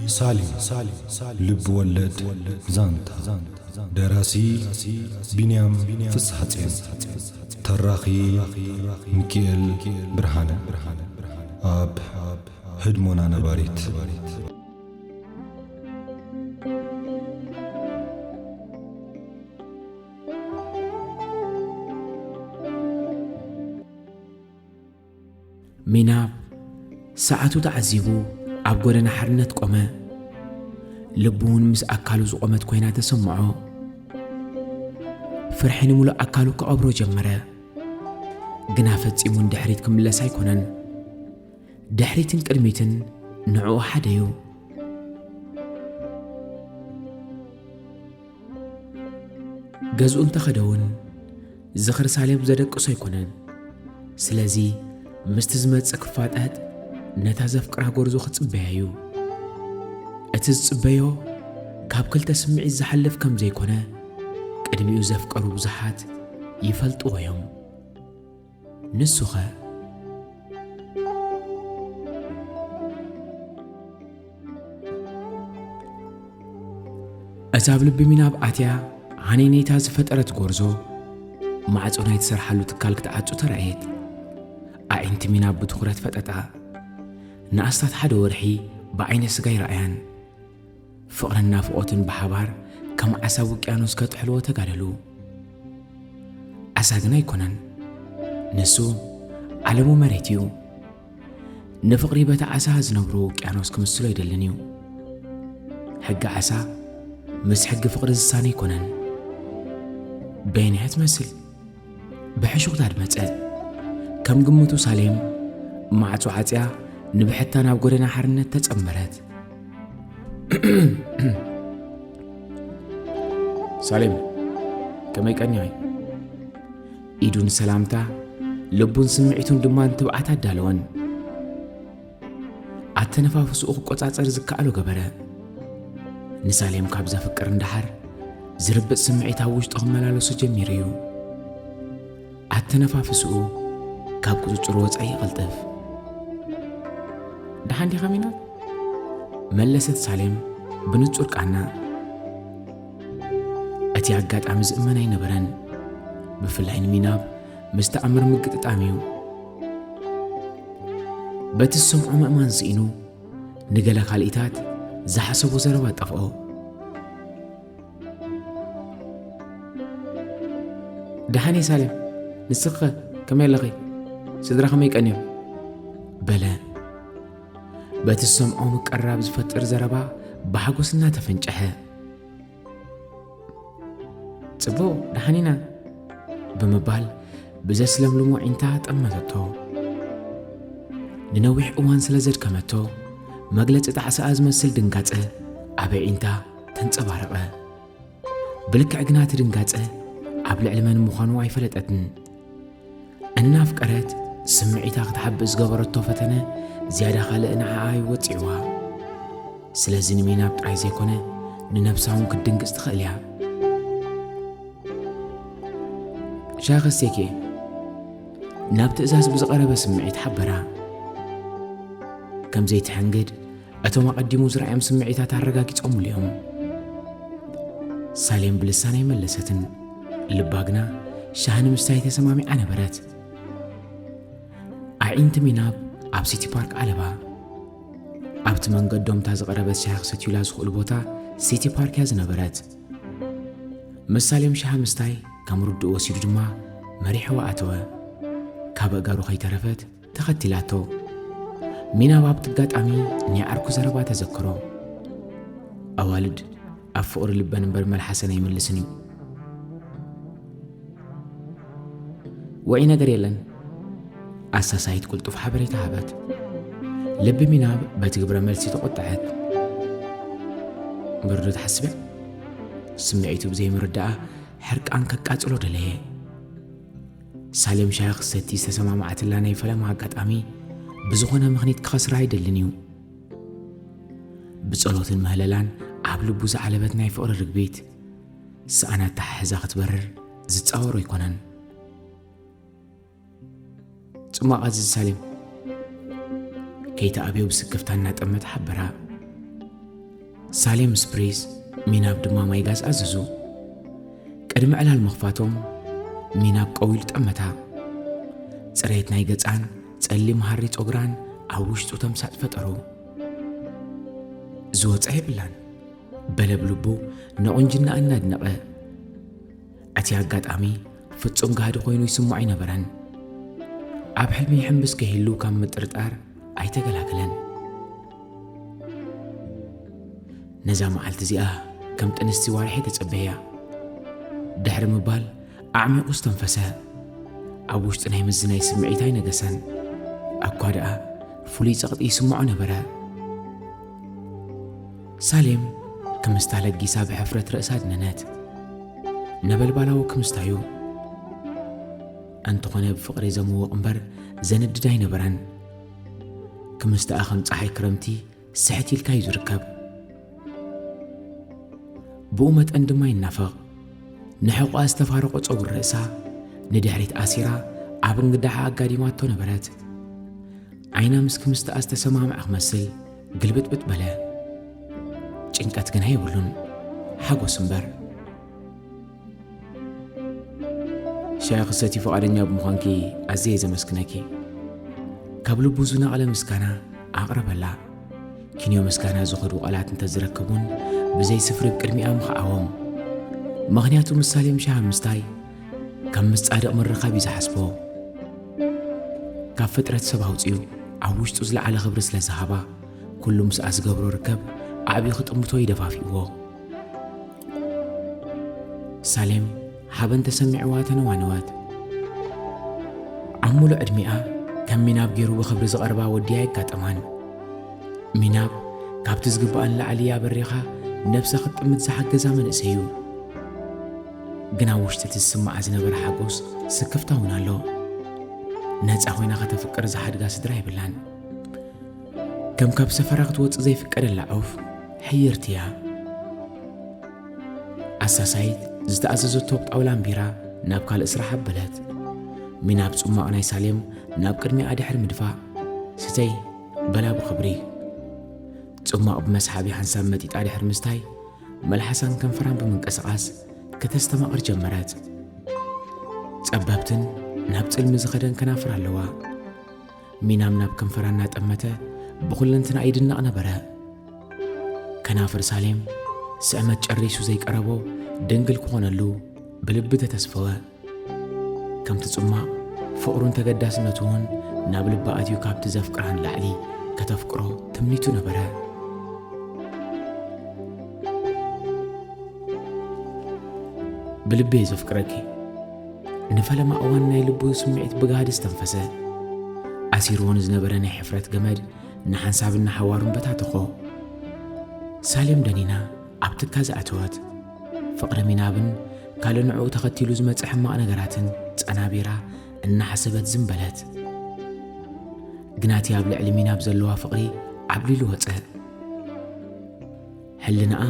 ሳሌም፣ ልብ ወለድ ዛንታ። ደራሲ ቢንያም ፍስሐጽዮን። ተራኺ ሚኪኤል ብርሃነ። ኣብ ህድሞና ነባሪት። ሚናብ ሰዓቱ ተዓዚቡ ኣብ ጎደና ሓርነት ቆመ። ልቡ እውን ምስ ኣካሉ ዝቖመት ኮይና ተሰምዖ። ፍርሒ ንምሉእ ኣካሉ ክቐብሮ ጀመረ። ግና ፈጺሙ ንድሕሪት ክምለስ ኣይኮነን። ድሕሪትን ቅድሚትን ንዕኡ ሓደ እዩ። ገዝኡ እንተኸደ እውን ዝኽሪ ሳሌም ዘደቅሶ ኣይኮነን። ስለዚ ምስቲ ዝመጽእ ክፋጠጥ ነታ ዘፍቅራ ጎርዞ ክጽበያ እዩ። እቲ ዝጽበዮ ካብ ክልተ ስምዒት ዝሓልፍ ከም ዘይኮነ ቅድሚኡ ዘፍቀሩ ብዙሓት ይፈልጥዎ እዮም። ንሱኸ? እዛ ኣብ ልቢ ሚናብ ኣትያ ሃነይነይታ ዝፈጠረት ጎርዞ፣ ማዕጾ ናይ ትሰርሓሉ ትካል ክትዓጹ ተራእየት። ኣዒንቲ ሚናብ ብትኹረት ፈጠጣ። ንኣስታት ሓደ ወርሒ ብዓይነ ስጋ ይረኣያን። ፍቕርን ናፍቖትን ብሓባር ከም ዓሳ ውቅያኖስ ከጥሕልዎ ተጋደሉ። ዓሳ ግን ኣይኮነን። ንሱ ዓለሙ መሬት እዩ። ንፍቕሪ በቲ ዓሳ ዝነብሮ ውቅያኖስ ክምስሎ ኣይደልን እዩ። ሕጊ ዓሳ ምስ ሕጊ ፍቕሪ ዝሳነ ኣይኮነን። በየናይ እያ ትመስል? ብሕሹኽታ ኣድመጸ። ከም ግምቱ ሳሌም ማዕጾ ዓጽያ ንብሕታ ናብ ጎደና ሓርነት ተጸንበረት። ሳሌም፣ ከመይ ቀኒኺ? ኢዱ ንሰላምታ፣ ልቡን ስምዒቱን ድማ ንትብዓት ኣዳለወን። ኣተነፋፍስኡ ክቆጻጸር ዝከኣሎ ገበረ። ንሳሌም ካብ ዘፍቅር እንደሓር፣ ዝርብጽ ስምዒት ኣብ ውሽጡ ክመላለሱ ጀሚሩ እዩ። ኣተነፋፍስኡ ካብ ቁጽጽሩ ወጻኢ ይቕልጥፍ። ደሓን ዲኻ ሚናብ? መለሰት ሳሌም ብንጹር ቃና። እቲ ኣጋጣሚ ዝእመን ኣይነበረን። ብፍላይ ንሚናብ ምስ ተኣምር ምግጥጣም እዩ። በቲ ዝሰምዖ ምእማን ስኢኑ፣ ንገለ ካልኢታት ዝሓሰቦ ዘረባ ጠፍኦ። ደሓን እየ ሳሌም፣ ንስኺኸ ከመይ ኣለኺ? ስድራ ከመይ ቀንዮም? በለ። በቲ ዝሰምዖ ምቅርራብ ዝፈጥር ዘረባ ብሓጎስ እናተፈንጨሐ። ጽቡቕ፣ ደሓን ኢና፣ ብምባል ብዘስለምልሞ ዒንታ ጠመተቶ። ንነዊሕ እዋን ስለ ዘድከመቶ፣ መግለጺ ጣዕሳኣ ዝመስል ድንጋጸ ኣብ ዒንታ ተንጸባረቐ። ብልክዕ ግና እቲ ድንጋጸ ኣብ ልዕሊ መን ምዃኑ ኣይፈለጠትን። እናፍቀረት ስምዒታ ክትሓብእ ዝገበረቶ ፈተነ ዝያዳ ካልእ ንዓኣ እዩ ወጺዕዋ። ስለዚ ንሚናብ ጥራይ ዘይኮነ ንነብሳ እውን ክትድንግጽ ትኽእል እያ። ሻሂ ከስትየኪ እየ፣ ናብ ትእዛዝ ብዝቐረበ ስምዒት ሓበራ። ከም ዘይትሐንግድ እቶም ኣቐዲሙ ዝረኣዮም ስምዒታት ኣረጋጊጾምሉ እዮም። ሳሌም ብልሳን ኣይመለሰትን፣ ልባ ግና ሻሂ ንምስታይ ተሰማሚዓ ነበረት። ኣዒንቲ ሚናብ ኣብ ሲቲ ፓርክ ዓለባ። ኣብቲ መንገዶምታ ዝቐረበት ሻሂ ክሰትዩላ ዝኽእሉ ቦታ ሲቲ ፓርክ እያ ዝነበረት። ምስ ሳሌም ሻሂ ምስታይ ከም ርዱእ ወሲዱ ድማ መሪሕዋ ኣተወ። ካብ ኣእጋሩ ከይተረፈት ተኸቲላቶ። ሚናብ ኣብቲ ኣጋጣሚ ናይ ዓርኩ ዘረባ ተዘከሮ። ኣዋልድ ኣብ ፍቕሪ ልበን እምበር መልሓሰን ኣይምልስን እዩ። ውዑይ ነገር የለን። ኣሳሳይት ቅልጡፍ ሓበሬታ ሃበት። ልቢ ሚናብ በቲ ግብረ መልሲ ተቖጠዐት። በርዶ ትሓስብ እያ? ስምዒቱ ብዘይምርዳኣ ሕርቃን ከቃጽሎ ደለየ። ሳሌም ሻሂ ክሰቲ ዝተሰማማዓትላ ናይ ፈለማ ኣጋጣሚ ብዝኾነ ምኽኒት ክኸስራ ኣይደልን እዩ። ብጸሎትን ምህለላን ኣብ ልቡ ዝዓለበት ናይ ፍቕሪ ርግቢት፣ ሰኣን ኣተሓሕዛ ክትበርር ዝጻወሮ ኣይኮነን። ጽማቕ ኣዝዝ ሳሌም፣ ከይተኣብዮ ብስክፍታ እናጠመተ ሓበራ። ሳሌም ስፕሪስ፣ ሚናብ ድማ ማይ ጋዝ ኣዘዙ። ቅድሚ ዕላል ምኽፋቶም፣ ሚናብ ቀዊሉ ጠመታ። ጽሬት ናይ ገጻን ጸሊም ሃሪ ጸጉራን ኣብ ውሽጡ ተምሳጥ ፈጠሩ። ዝወጸ የብላን፣ በለ ብልቡ ንቑንጅና እናድነቐ። እቲ ኣጋጣሚ ፍጹም ጋህዲ ኮይኑ ይስምዖ ኣይነበረን። ኣብ ሕልሚ ይሕምብስ ከይህሉ ካብ ምጥርጣር ኣይተገላገለን። ነዛ መዓልቲ እዚኣ ከም ጥንስቲ ዋርሒ ተጸበያ። ድሕሪ ምባል ኣዕሚቑ ዝተንፈሰ። ኣብ ውሽጡ ናይ ምዝናይ ስምዒት ኣይነገሰን። ኣኳ ደኣ ፍሉይ ጸቕጢ ይስምዖ ነበረ። ሳሌም ክምስታ ለጊሳ ብሕፍረት ርእሳ ኣድነነት። ነበልባላዊ ክምስታዩ። እንተኾነ ብፍቕሪ ዘምውቕ እምበር ዘንድድ ኣይነበረን። ክምስታኣ ከም ጸሓይ ክረምቲ ስሕት ኢልካ እዩ ዝርከብ። ብኡ መጠን ድማ ይናፈቕ። ንሕቖኣ ዝተፋረቖ ጸጉሪ ርእሳ ንድሕሪት ኣሲራ ኣብ እንግዳሓ ኣጋዲማቶ ነበረት። ዓይና ምስ ክምስታኣ ዝተሰማምዐ ክመስል ግልብጥብጥ በለ። ጭንቀት ግና የብሉን፣ ሓጎስ እምበር። ሻሂ ክሰቲ ፍቓደኛ ብምዃንኪ ኣዝየ ዘመስግነኪ። ካብ ልቡ ዝነቐለ ምስጋና ኣቕረበላ። ኪንዮ ምስጋና ዝኸዱ ቃላት እንተዝረክቡን ብዘይ ስፍሪ ብቅድሚኣ ምኽዓዎም። ምኽንያቱ ምስ ሳሌም ሻሂ ምስታይ ከም ምስ ጻድቕ ምርኻብ እዩ ዝሓስቦ። ካብ ፍጥረት ሰብ ኣውጺኡ ኣብ ውሽጡ ዝለዓለ ክብሪ ስለ ዝሃባ፣ ኩሉ ምስኣ ዝገብሮ ርከብ ኣዕብዩ ክጥምቶ እዩ ደፋፊእዎ። ሳሌም ሓበን ተሰሚዕዋ ተነዋነወት። ኣብ ሙሉእ ዕድሚኣ ከም ሚናብ ገይሩ ብኽብሪ ዝቐርባ ወዲ ኣየጋጠማን። ሚናብ ካብቲ ዝግባኣ ንላዕሊ ኣበሪኻ ነብሳ ክትጥምት ዝሓገዛ መንእሰይ እዩ። ግን ኣብ ውሽጢ እቲ ዝስምዓ ዝነበረ ሓጎስ ስክፍታ እውን ኣሎ። ነጻ ኮይና ከተፍቅር ዝሓድጋ ስድራ የብላን። ከም ካብ ሰፈራ ክትወጽእ ዘይፍቀደላ ዑፍ ሕይርቲ እያ። ኣሳሳይት ዝተኣዘዘቶ ብጣውላ ኣንቢራ ናብ ካልእ ስራሕ ኣበለት። ሚናብ ጽሟቕ ናይ ሳሌም ናብ ቅድሚኣ ድሕሪ ምድፋእ፣ "ስተይ" በላ ብኽብሪ። ጽሟቕ ብመስሓቢ ሓንሳብ መጢጣ ድሕሪ ምስታይ፣ መልሓሳን ከንፈራን ብምንቅስቓስ ከተስተማቕር ጀመረት። ጸበብትን ናብ ጽልሚ ዝኸደን ከናፍር ኣለዋ። ሚናም ናብ ከንፈራ እናጠመተ ብኹለንትና ይድነቕ ነበረ። ከናፍር ሳሌም ስዕመት ጨሪሱ ዘይቀረቦ ድንግል ክኾነሉ ብልቢ ተተስፈወ። ከምቲ ጽማቕ ፍቕሩን ተገዳስነቱ እውን ናብ ልባ ኣትዩ ካብቲ ዘፍቅራ ንላዕሊ ከተፍቅሮ ትምኒቱ ነበረ። ብልቢ እየ ዘፍቅረኪ። ንፈለማ እዋን ናይ ልቡ ስምዒት ብጋህዲ ዝተንፈሰ። ኣሲርዎ ንዝነበረ ናይ ሕፍረት ገመድ ንሓንሳብን ንሓዋሩን በታተኾ። ሳሌም ደኒና ኣብ ትካዘ ኣተወት። ፍቕሪ ሚናብን ካልእ ንዕኡ ተኸቲሉ ዝመጽእ ሕማቕ ነገራትን ጸናቢራ እናሓሰበት ዝም በለት። ግና እቲ ኣብ ልዕሊ ሚናብ ዘለዋ ፍቕሪ ዓብሊሉ ወጸ። ሕልናኣ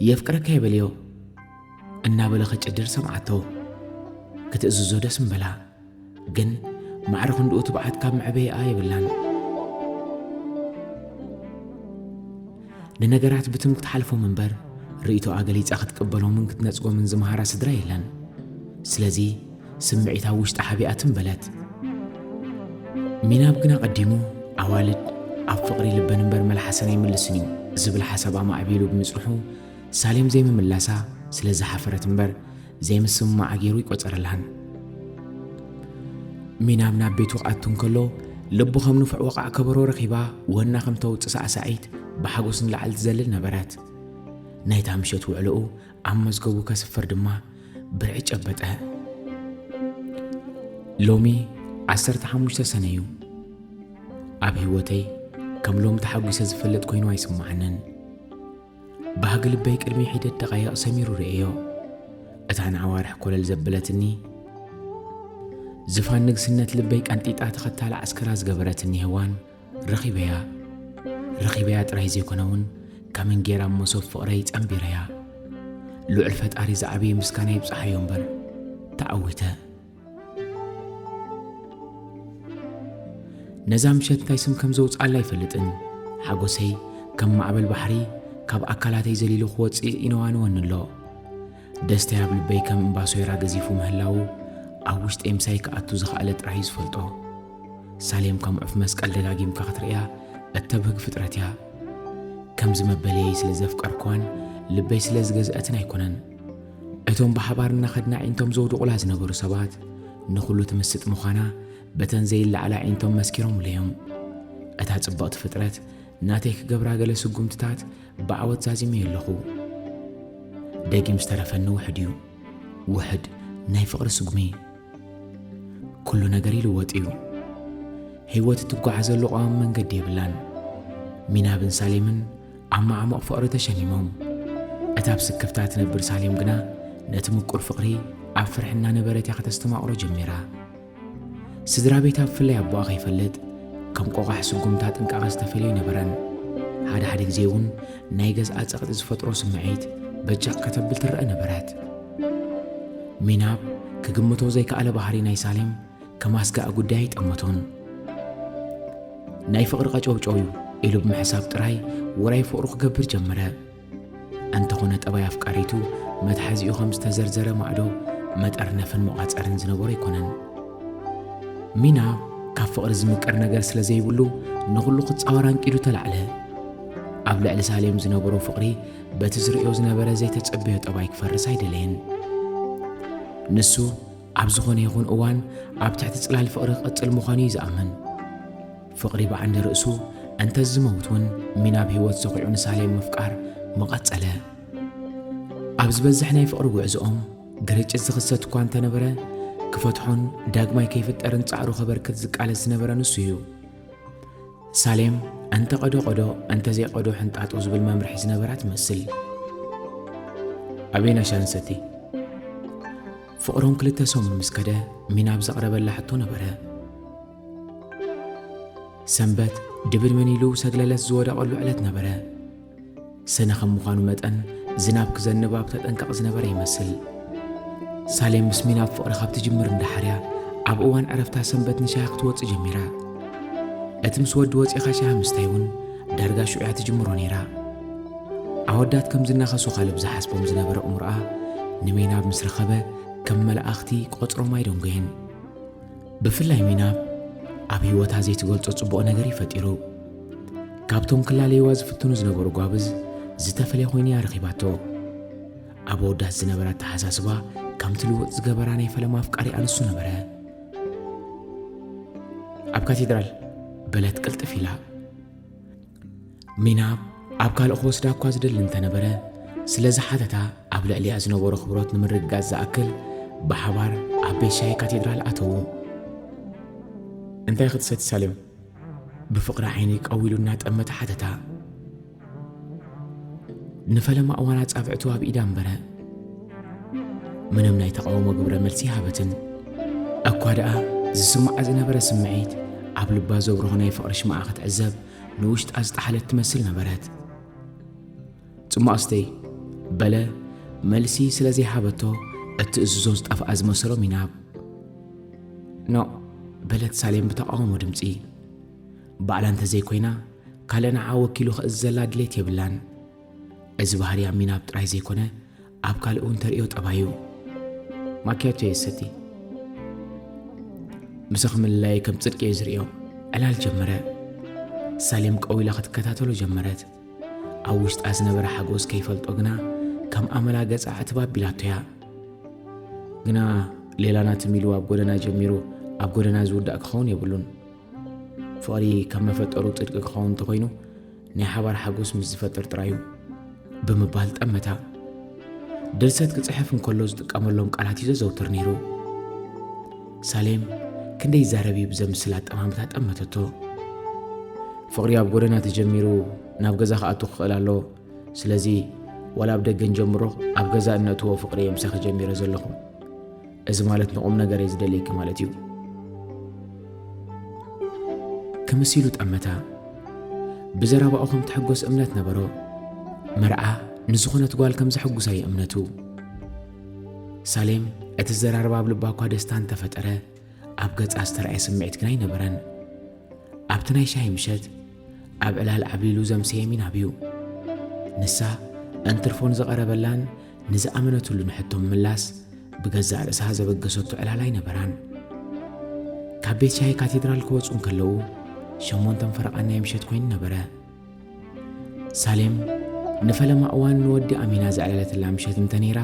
"የፍቅረካ" ይበልዮ እናበለ ክጭድር ሰምዓቶ። ክትእዝዞ ደስ ምበላ፣ ግን ማዕረ ክንድኡ ትብዓት ካብ መዕበይኣ የብላን። ንነገራት ብትም ክትሓልፎም እምበር፣ ርእይቶኣ ገሊጻ ክትቅበሎምን ክትነጽጎምን ዝመሃራ ስድራ የለን። ስለዚ ስምዒት ኣብ ውሽጣ ሓቢኣ ትም በለት። ሚናብ ግን ኣቐዲሙ፣ "ኣዋልድ ኣብ ፍቕሪ ልበን እምበር መልሓሰን ኣይምልስን እዩ" ዝብል ሓሳብ ኣማዕቢሉ ብምጽንሑ፣ ሳሌም ዘይምምላሳ ስለ ዝሓፈረት እምበር ዘይምስምማዓ ገይሩ ኣይቆጸረላን። ሚናብ ናብ ቤቱ ክኣቱ እንከሎ፣ ልቡ ከም ንፉዕ ወቓዕ ከበሮ ረኺባ፣ ወና ከም ተውጽእ ሳዕሳዒት ብሓጎስ ንላዕሊ ትዘልል ነበረት። ናይታ ምሸት ውዕሎኡ ኣብ መዝገቡ ከስፍር ድማ ብርዒ ጨበጠ። ሎሚ ዓሰርተ ሓሙሽተ ሰነ እዩ። ኣብ ህይወተይ ከም ሎሚ ተሓጒሰ ዝፈልጥ ኮይኑ ኣይስምዓንን። ባህጊ ልበይ ቅድሚ ሒደት ደቓይቕ ሰሚሩ ርእየዮ። እታ ንኣዋርሕ ኮለል ዘበለትኒ፣ ዝፋን ንግስነት ልበይ ቀንጢጣ ተኸታሊ ዓስከራ ዝገበረትኒ ሄዋን ረኺበያ። ረኺበያ ጥራይ ዘይኮነ እውን፣ ከም እንጌራ ኣብ መሶብ ፍቕረይ ጸንቢረያ። ልዑል ፈጣሪ ዝዓበየ ምስጋና ይብጽሓዮ እምበር፣ ተዓዊተ። ነዛ ምሸት እንታይ ስም ከም ዘውጽኣላ ኣይፈልጥን። ሓጎሰይ ከም ማዕበል ባሕሪ ካብ ኣካላተይ ዘሊሉ ክወጽእ ይነዋንወኒ ኣሎ። ደስተይ ኣብ ልበይ ከም እምባ ሶይራ ገዚፉ ምህላዉ ኣብ ውሽጠይ ምሳይ ክኣቱ ዝኸኣለ ጥራይ እዩ ዝፈልጦ። ሳሌም ከም ዕፍ መስቀል ደጋጊምካ ክትርእያ እተብህግ ፍጥረት እያ። ከምዚ መበለየይ ስለ ዘፍቀርክዋን ልበይ ስለ ዝገዝአትን ኣይኮነን። እቶም ብሓባር እናኸድና ኣዒንቶም ዘውድቑላ ዝነበሩ ሰባት ንኹሉ ትምስጥ ምዃና በተን ዘይለዓላ ኣዒንቶም መስኪሮምለይ እዮም። እታ ጽብቕቲ ፍጥረት ናተይ ክገብራ ገለ ስጉምትታት ብዓወት ዛዚመዮ ኣለኹ። ደጊም ዝተረፈኒ ውሕድ እዩ። ውሕድ ናይ ፍቕሪ ስጉሚ። ኩሉ ነገር ይልወጥ እዩ። ህይወት እትጓዓዘሉ ቀዋሚ መንገዲ የብላን። ሚናብን ሳሌምን ኣብ ማዕሙቕ ፍቕሪ ተሸሚሞም። እታ ኣብ ስክፍታ ትነብር ሳሌም ግና ነቲ ምቁር ፍቕሪ ኣብ ፍርሒ እናነበረት እያ ከተስተማቕሮ ጀሚራ። ስድራ ቤታ ብፍላይ ኣቦኣ ከይፈልጥ ከም ቆቋሕ ስጉምታ ጥንቃቐ ዝተፈልዮ ኣይነበረን። ሓደ ሓደ ግዜ እውን ናይ ገዝኣ ጸቕጢ ዝፈጥሮ ስምዒት በጃቕ ከተብል ትረአ ነበረት። ሚናብ ክግምቶ ዘይከኣለ ባህሪ ናይ ሳሌም ከም ኣስጋኢ ጉዳይ ኣይጠመቶን። ናይ ፍቕሪ ቀጨውጨው እዩ ኢሉ ብምሕሳብ ጥራይ ውራይ ፍቕሩ ክገብር ጀመረ። እንተኾነ ጠባይ ኣፍቃሪቱ መትሓዚኡ ከም ዝተዘርዘረ ማዕዶ መጠርነፍን መቋጸርን ዝነበሮ ኣይኮነን። ሚና ካብ ፍቕሪ ዝምቀር ነገር ስለ ዘይብሉ ንኹሉ ክጻወር ኣንቂዱ ተላዕለ። ኣብ ልዕሊ ሳሌም ዝነበሮ ፍቕሪ በቲ ዝርእዮ ዝነበረ ዘይተጸበዮ ጠባይ ክፈርስ ኣይደለየን። ንሱ ኣብ ዝኾነ ይኹን እዋን ኣብ ትሕቲ ጽላል ፍቕሪ ክቕጽል ምዃኑ እዩ ዝኣምን። ፍቕሪ ብዓንዲ ርእሱ እንተ ዝመውት እውን ሚናብ ህይወት ሰኺዑ ንሳሌም ምፍቃር ምቐጸለ። ኣብ ዝበዝሕ ናይ ፍቕሪ ጉዕዞኦም ግርጭት ዝኽሰት እኳ እንተነበረ ክፈትሖን ዳግማይ ከይፍጠርን ጻዕሩ ከበርክት ዝቃለስ ዝነበረ ንሱ እዩ። ሳሌም እንተ ቀዶ ቀዶ እንተ ዘይቀዶ ሕንጣጦ ዝብል መምርሒ ዝነበራ ትመስል። ኣበይና ሻሂ ንሰቲ? ፍቕሮም ክልተ ሰሙን ምስ ከደ ሚናብ ዘቕረበላ ሕቶ ነበረ። ሰንበት ድብልምን ኢሉ ሰግለለት ዝወደቐሉ ዕለት ነበረ። ሰነ ከም ምዃኑ መጠን ዝናብ ክዘንብ ኣብ ተጠንቀቕ ዝነበረ ይመስል። ሳሌም ምስ ሚናብ ፍቕሪ ካብ ትጅምር እንዳሓርያ ኣብ እዋን ዕረፍታ ሰንበት ንሻሂ ክትወጽእ ጀሚራ። እቲ ምስ ወዲ ወጺኻ ሻሂ ምስታይ እውን ዳርጋ ሽዑ እያ ትጅምሮ ነይራ። ኣወዳት ከም ዝናኸሱ ካልብ ዝሓስቦም ዝነበረ እምሮኣ ንሚናብ ምስ ረኸበ ከም መላእኽቲ ቆጽሮም ኣይደንጎየን። ብፍላይ ሚናብ ኣብ ህይወታ ዘይትገልጾ ጽቡቕ ነገር እዩ ፈጢሩ። ካብቶም ክላለይዋ ዝፍትኑ ዝነበሩ ጓብዝ ዝተፈልየ ኮይኑ እያ ረኺባቶ። ኣብ ኣወዳት ዝነበረ ኣተሓሳስባ ከም ትልውጥ ዝገበራ ናይ ፈለማ ኣፍቃሪኣ ንሱ ነበረ። ኣብ ካቴድራል በለት ቅልጥፍ ኢላ። ሚናብ ኣብ ካልእ ክወስዳ እኳ ዝደሊ እንተነበረ፣ ስለ ዝሓተታ ኣብ ልዕሊኣ ዝነበሮ ክብሮት ንምርግጋጽ ዝኣክል ብሓባር ኣብ ቤት ሻሂ ካቴድራል ኣተዉ። እንታይ ክትሰቲ ሳሌም? ብፍቕሪ ዓይኒ ቀዊሉ እናጠመተ ሓተታ። ንፈለማ እዋን ኣጻብዕቱ ኣብ ኢዳ ኣንበረ። ምንም ናይ ተቓውሞ ግብረ መልሲ ይሃበትን። እኳ ደኣ ዝስምዓ ዝነበረ ስምዒት ኣብ ልባ ዘብርሆ ናይ ፍቕሪ ሽምዓ ክትዕዘብ ንውሽጣ ዝጠሓለት ትመስል ነበረት። ጽማቕ ስተይ በለ መልሲ ስለ ዘይሃበቶ እትእዝዞ ዝጠፍኣ ዝመሰሎ ሚናብ። ኖ በለት ሳሌም ብተቓውሞ ድምጺ። ባዕላ እንተዘይኮይና ካልእ ንዓ ወኪሉ ክእዝዘላ ድሌት የብላን። እዚ ባህሪ ኣብ ሚናብ ጥራይ ዘይኮነ ኣብ ካልእ እውን ተርእዮ ጠባይ እዩ። ማኪያቶ እየ ዝሰቲ። ምሳኺ ምልላየይ ከም ጽድቂ እየ ዝርእዮ። ዕላል ጀመረ። ሳሌም ቀዊላ ክትከታተሎ ጀመረት። ኣብ ውሽጣ ዝነበረ ሓጎስ ከይፈልጦ ግና ከም ኣመላ ገጻ ዕትብ ኣቢላቶ እያ። ግና ሌላና ትም ኢሉ ኣብ ጎደና ጀሚሩ ኣብ ጎደና ዝውዳእ ክኸውን የብሉን። ፍቕሪ ካብ መፈጠሩ ጽድቂ ክኸውን እንተኾይኑ ናይ ሓባር ሓጎስ ምስ ዝፈጥር ጥራይ እዩ ብምባል ጠመታ። ድርሰት ክጽሕፍ እንከሎ ዝጥቀመሎም ቃላት እዩ ዘዘውትር ነይሩ። ሳሌም ክንደይ ይዛረብ እዩ ብዘምስል ኣጠማምታ ጠመተቶ። ፍቕሪ ኣብ ጎደና ተጀሚሩ ናብ ገዛ ክኣቱ ክኽእል ኣለዎ። ስለዚ ዋላ ኣብ ደገ ንጀምሮ ኣብ ገዛ እነእትዎ ፍቕሪ እየ ምሳኺ ጀሚረ ዘለኹ። እዚ ማለት ንቑም ነገር እየ ዝደልየኪ ማለት እዩ። ክምስ ኢሉ ጠመታ። ብዘረባኡ ከም ትሕጎስ እምነት ነበሮ። መርዓ ንዝኾነት ጓል ከም ዘሐጉሳ እዩ እምነቱ። ሳሌም እቲ ዘራርባ ኣብ ልባ እኳ ደስታ እንተፈጠረ ኣብ ገጻ ዝተራእየ ስምዒት ግን ኣይነበረን። ኣብቲ ናይ ሻሂ ምሸት ኣብ ዕላል ዓብሊሉ ዘምሰየ ሚናብ እዩ። ንሳ እንትርፎ ንዝቐረበላን ንዝኣመነትሉን ሕቶ ምምላስ ብገዛእ ርእሳ ዘበገሰቶ ዕላል ኣይነበራን። ካብ ቤት ሻሂ ካቴድራል ክወጹ እንከለዉ ሸሞንተን ፈረቓ ናይ ምሸት ኮይኑ ነበረ። ሳሌም ንፈለማ እዋን ንወዲ ኣሚና ዘዕለለትላ ምሸት እንተ ነይራ፣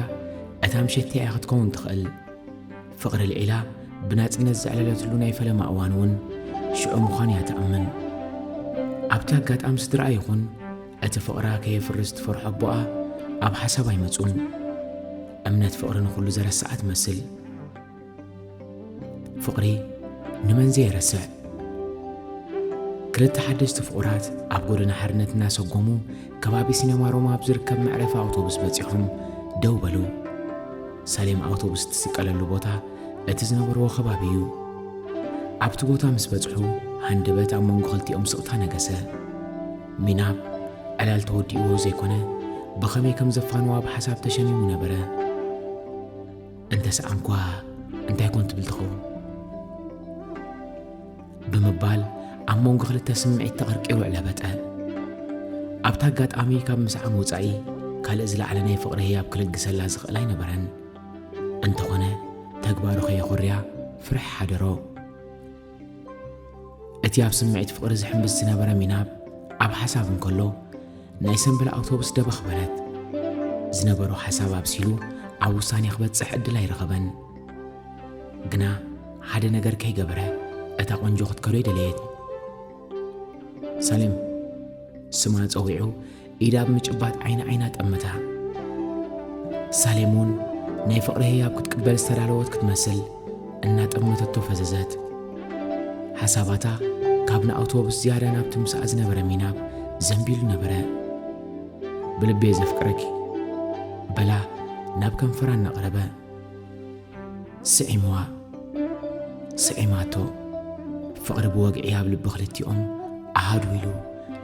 እታ ምሸት እቲኣ እያ ክትከውን ትኽእል። ፍቕሪ ልዒላ ብናጽነት ዘዕለለትሉ ናይ ፈለማ እዋን እውን ሽዑ ምዃን እያ ትኣምን። ኣብቲ ኣጋጣሚ ስድራኣ ይኹን እቲ ፍቕራ ከየፍርስ ትፈርሖ ኣቦኣ ኣብ ሓሳብ ኣይመጹን። እምነት ፍቕሪ ንኹሉ ዘረስኣ ትመስል። ፍቕሪ ንመን ዘየረስዕ? ክልተ ሓደስቲ ፍቑራት ኣብ ጎደና ሓርነት እናሰጎሙ ከባቢ ሲነማ ሮማ ኣብ ዝርከብ መዕረፊ ኣውቶቡስ በጺሖም ደው በሉ። ሳሌም ኣውቶቡስ እትስቀለሉ ቦታ እቲ ዝነበርዎ ከባቢ እዩ። ኣብቲ ቦታ ምስ በጽሑ ሃንደበት ኣብ መንጎ ክልቲኦም ስቕታ ነገሰ። ሚናብ ዕላል ተወዲእዎ ዘይኮነ ብኸመይ ከም ዘፋንዋ ብሓሳብ ተሸሚሙ ነበረ። እንተ ሰኣንኳ እንታይ ኮን ትብል ትኸውን? ብምባል ኣብ መንጎ ክልተ ስምዒት ተቐርቂሩ ዕለበጠ። ኣብቲ ኣጋጣሚ ካብ ምስዓም ወጻኢ ካልእ ዝለዓለ ናይ ፍቕሪ ህያብ ክልግሰላ ዝኽእል ኣይነበረን። እንተኾነ ተግባሩ ከየኹርያ ፍርሒ ሓደሮ። እቲ ኣብ ስምዒት ፍቕሪ ዝሕምብስ ዝነበረ ሚናብ ኣብ ሓሳብ እንከሎ ናይ ሰንበል ኣውቶቡስ ደበኽ በለት። ዝነበሮ ሓሳብ ኣብሲሉ ኣብ ውሳኔ ክበጽሕ ዕድል ኣይረኸበን። ግና ሓደ ነገር ከይገበረ እታ ቆንጆ ክትከዶ ኣይደለየት። ሳሌም ስማ ጸዊዑ ኢዳ ብምጭባጥ ዓይኒ ዓይና ጠመታ። ሳሌም እውን ናይ ፍቕሪ ህያብ ክትቅበል ዝተዳለወት ክትመስል እናጠመተቶ ፈዘዘት። ሓሳባታ ካብ ንኣውቶቡስ ዝያዳ ናብቲ ምሳኣ ዝነበረ ሚናብ ዘንቢሉ ነበረ። ብልቤ ዘፍቅረኪ በላ ናብ ከንፈራ እናቕረበ። ስዒምዋ ስዒማቶ። ፍቕሪ ብወግዒ ኣብ ልቢ ክልቲኦም ኣሃዱ ኢሉ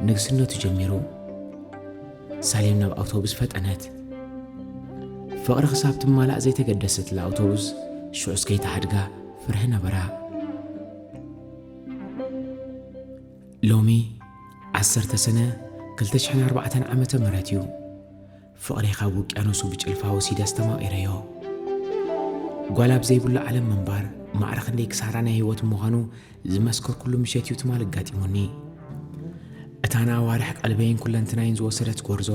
ንግስነቱ ጀሚሩ። ሳሌም ናብ ኣውቶቡስ ፈጠነት። ፍቕሪ ክሳብ ትማላእ ዘይተገደሰትላ ኣውቶቡስ ሽዑስ ከይተሓድጋ ፍርሂ ነበራ። ሎሚ ዓሰርተ ሰነ ክልተ ሽሕን ኣርባዕተን ዓመተ ምህረት እዩ። ፍቕረይ ካብ ውቅያኖሱ ብጭልፋ ወሲደ ኣስተማቒረዮ። ጓል ኣብ ዘይብሉ ዓለም ምንባር ማዕረ ክንደይ ክሳራ ናይ ህይወት ምዃኑ ዝመስከርኩሉ ምሸት እዩ ትማል ኣጋጢሙኒ። እታ ንኣዋርሕ ቀልበይን ኩለንትናይን ዝወሰደት ጎርዞ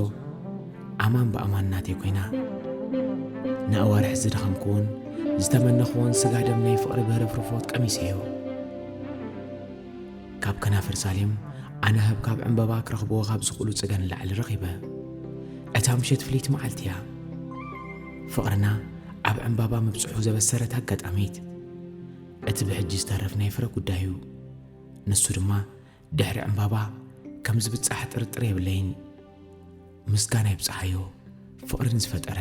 ኣማን ብኣማን ናተይ ኮይና። ንኣዋርሕ ዝደኸምክዎን ዝተመነኽዎን ስጋ ደም ናይ ፍቕሪ ብህርፍርፎት ቀሚሰዮ። ካብ ከናፍር ሳሌም ኣነ ህብ ካብ ዕምበባ ክረኽብዎ ካብ ዝኽእሉ ጽገ ንላዕሊ ረኺበ። እታ ምሸት ፍልይቲ መዓልቲ እያ። ፍቕርና ኣብ ዕምባባ ምብጽሑ ዘበሰረት ኣጋጣሚት። እቲ ብሕጂ ዝተርፍ ናይ ፍረ ጉዳይ እዩ። ንሱ ድማ ድሕሪ ዕምባባ ከም ዝብጻሕ ጥርጥር የብለይን። ምስጋና ይብጽሓዮ ፍቕሪ ንዝፈጠረ።